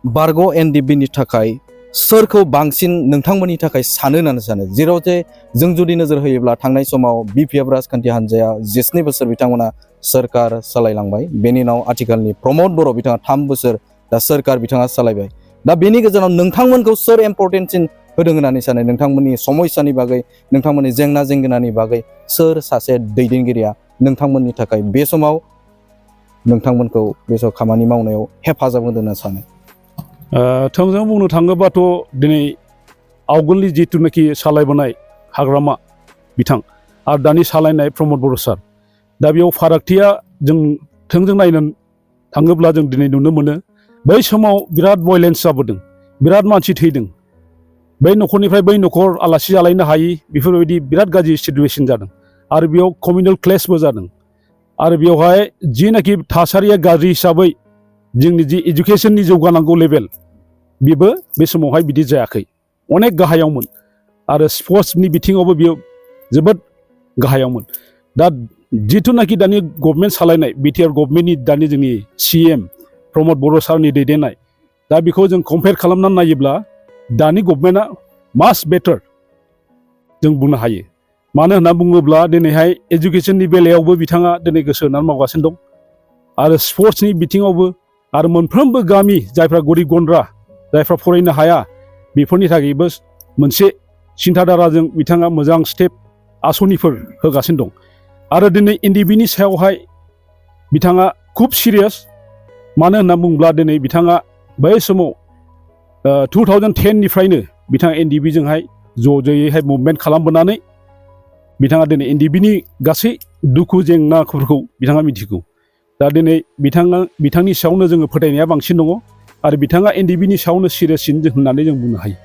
बारग' एनडिएफबि थाखाय सोरखौ बांसिन नोंथांमोननि थाखाय सानो होननानै सानो जेराव जे जों जुदि नोजोर होयोब्ला थांनाय समाव बिपिएफ राजखान्थि हान्जाया 17 बोसोर बिथांमोना सोरखार सालायलांबाय बेनि उनाव आथिखालनि प्रमद बर' बिथाङा 3 बोसोर दा सोरखार बिथाङा सालायबाय दा बेनि गेजेराव नोंथांमोनखौ सोर इम्परटेन्टसिन होदों होननानै सानो नोंथांमोननि समस्यानि बागै नोंथांमोननि जेंना जेंगोनानि बागै सोर सासे दैदेनगिरिया नोंथांमोननि थाखाय बे समाव नोंथांमोनखौ बे समाव खामानि मावनायाव हेफाजाब होदों होनना सानो थोंजों बुंनो थाङोबाथ' दिनै आवगोलनि जिथुनाखि सालायबोनाय हाग्रामा बिथां आरो दानि सालायनाय प्रमद बर' सार दा बेयाव फारागथिया जों थोंजों नायनो थाङोब्ला जों दिनै नुनो मोनो बै समाव बिराद भायलेन्स जाबोदों बिराद मानसि थैदों बै न'खरनिफ्राय बै न'खर आलासि जालायनो हायि बेफोरबायदि बिराद गाज्रि सिटुवेसन जादों आरो बेयाव कमिउनेल क्लेशबो जादों आरो बेवहाय जिनाखि थासारिया गाज्रि हिसाबै जोंनि जि एजुकेशननि जौगानांगौ लेभेल बेबो बे समावहाय बिदि जायाखै अनेक गाहायावमोन आरो स्पर्ट्सनि बिथिङावबो बियो जोबोद गाहायावमोन दा जिथुनाखि दानि गभर्नमेन्ट सालायनाय बिटिआर गभर्नमेन्टनि दानि जोंनि सिएम प्रमद बर' सारनि दैदेननाय दा बेखौ जों कम्पेयार खालामनानै नायोब्ला दानि गभर्नमेन्टआ मास बेटार जों बुंनो हायो मानो होनना बुङोब्ला दिनैहाय एजुकेशननि बेलायावबो बिथाङा दिनै गोसो होनानै मावगासिनो दं आरो स्पर्ट्सनि बिथिङावबो आरो मोनफ्रोमबो गामि जायफ्रा गरिब गुन्द्रा जायफ्रा फरायनो हाया बेफोरनि थाखायबो मोनसे सिन्थाधाराजों बिथाङा मोजां स्टेप आसनिफोर होगासिनो दं आरो दिनै एनडिएफबिनि सायावहाय बिथाङा खुब सिरियास मानो होनना बुङोब्ला दिनै बिथाङा बै समाव 2010निफ्रायनो बिथाङा एनडिएफबिजोंहाय ज'यैहाय मुभमेन्ट खालामबोनानै बिथाङा दिनै एनडिएफबिनि गासै दुखु जेंनाफोरखौ बिथाङा मिथिगौ दा दिनै बिथांनि सायावनो जोङो फोथायनाया बांसिन दङ आरो बिथाङा एनडिएफबिनि सायावनो सिरियाससिन होननानै जों बुंनो हायो